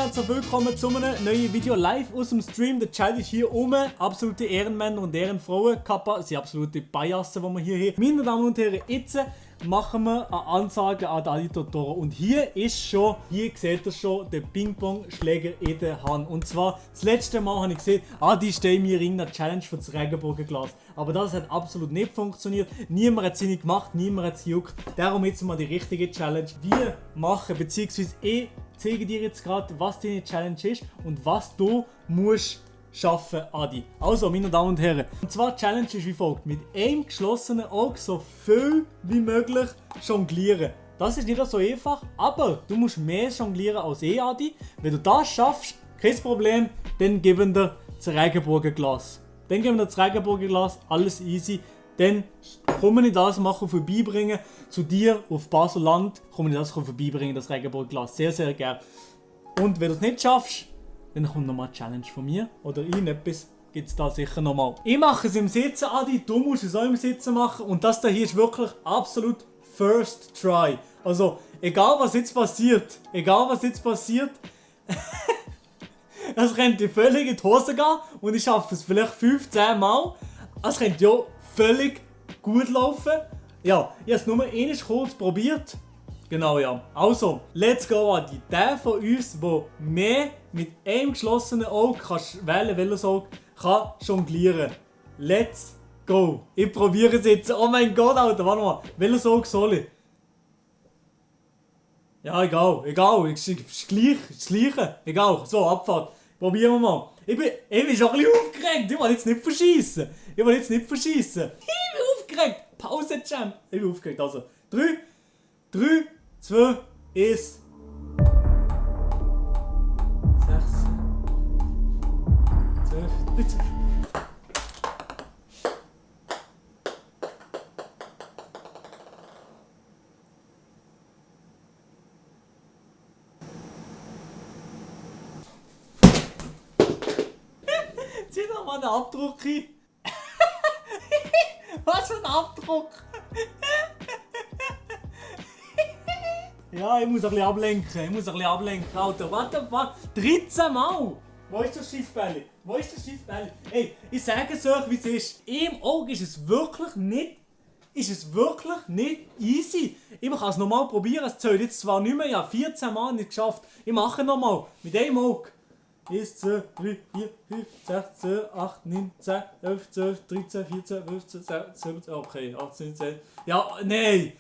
herzlich willkommen zu einem neuen Video live aus dem Stream. Der Chad ist hier rum. Absolute Ehrenmänner und Ehrenfrauen. Kappa sind absolute Biasen, die wir hier haben. Meine Damen und Herren, jetzt machen wir eine Ansage an Adi Totoro. Und hier seht ihr schon, der Ping-Pong-Schläger in der Hand. Und zwar, das letzte Mal habe ich gesehen, Adi steht mir in der Challenge für das Regenbogenglas. Aber das hat absolut nicht funktioniert. Niemand hat es nicht gemacht, niemand hat es gejuckt. Darum jetzt mal die richtige Challenge. Wir machen, beziehungsweise ich zeige dir jetzt gerade, was deine Challenge ist und was du musst schaffen, Adi. Also, meine Damen und Herren. Und zwar, die Challenge ist wie folgt. Mit einem geschlossenen Auge so viel wie möglich jonglieren. Das ist nicht so einfach, aber du musst mehr jonglieren als ich, Adi. Wenn du das schaffst, kein Problem, dann geben wir das Regenbogenglas. Dann geben wir das Regenbogenglas, alles easy. Dann komme ich das machen vorbeibringen zu dir auf Basel-Land. Komme ich das vorbeibringen, das Regenbogenglas. Sehr, sehr gerne. Und wenn du es nicht schaffst, dann kommt nochmal eine Challenge von mir. Oder irgendetwas gibt es da sicher nochmal. Ich mache es im Sitzen, Adi. Du musst es auch im Sitzen machen. Und das hier ist wirklich absolut First Try. Also, egal was jetzt passiert. Es könnte völlig in die Hose gehen. Und ich schaffe es vielleicht 15 Mal. Es könnte ja völlig gut laufen. Ja, ich habe es nur einmal kurz probiert. Genau, ja. Also, let's go, Adi. Der von uns, der mehr mit einem geschlossenen Auge kannst wählen, welches Auge, kann jonglieren. Let's go. Ich probiere es jetzt. Oh mein Gott, Alter, warte mal. Welches Auge soll ich? Ja, egal. Ist gleich. Egal. So, Abfahrt. Probieren wir mal. Ich bin schon ein bisschen aufgeregt. Ich will jetzt nicht verschießen. Ich bin aufgeregt. Pause, Champ. Ich bin aufgeregt. Also, 3, 2, 1. 6, 12, 13. Zieh doch mal den Abdruck ein. Was für ein Abdruck! Ja, ich muss ein bisschen ablenken. Alter, warte. 13 Mal! Wo ist das Scheissbälle? Ey, ich sage es euch, wie es ist. Im Auge ist es wirklich nicht easy. Ich kann es nochmal probieren. Es zählt jetzt zwar nicht mehr, ich habe 14 Mal nicht geschafft. Ich mache nochmal. Mit einem Auge. 1, 2, 3, 4, 5, 6, 7, 8, 9, 10, 11, 12, 13, 14, 15, 16, 17, okay, 18, 19. Ja, nein!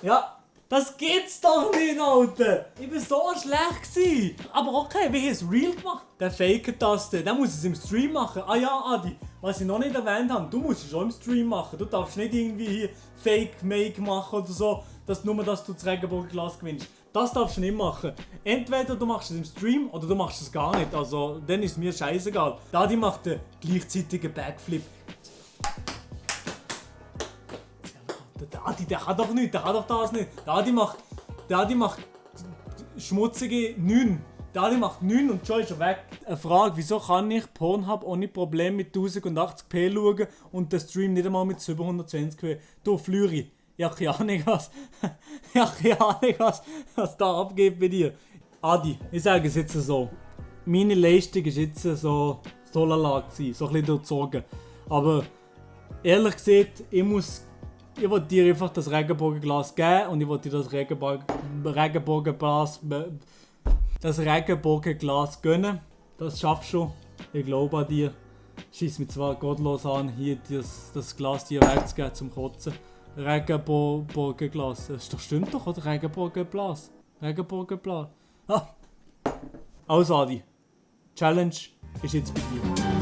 Ja, das geht's doch nicht, Alter! Ich bin so schlecht gewesen. Aber okay, wir haben es real gemacht. Der faket das, der muss es im Stream machen. Ah ja, Adi, was ich noch nicht erwähnt habe, du musst es auch im Stream machen. Du darfst nicht irgendwie hier Fake-Make machen oder so, dass du das Regenbogenglas gewinnst. Das darfst du nicht machen. Entweder du machst es im Stream oder du machst es gar nicht. Also, dann ist es mir scheißegal. Adi macht den gleichzeitigen Backflip. Der Adi, der kann doch das nicht. Der Adi macht schmutzige 9. Der Adi macht 9 und schon ist er weg. Eine Frage, wieso kann ich Pornhub ohne Probleme mit 1080p schauen und den Stream nicht einmal mit 720p? Du Flüri. Ich habe keine Ahnung, was da abgeht bei dir. Adi, ich sage es jetzt so. Meine Leistung ist jetzt so lala gewesen, so ein bisschen durchzogen. Aber ehrlich gesagt, ich wollte dir einfach das Regenbogenglas geben und ich wollte dir das Regenbogenglas gönnen. Das schaffst du. Ich glaube an dir. Schieß mich zwar gottlos an, hier das Glas dir wegzugeben zum Kotzen. Regenbogenglas. Das stimmt doch, oder? Regenbogenglas. Ah. Also Adi, Challenge ist jetzt bei dir.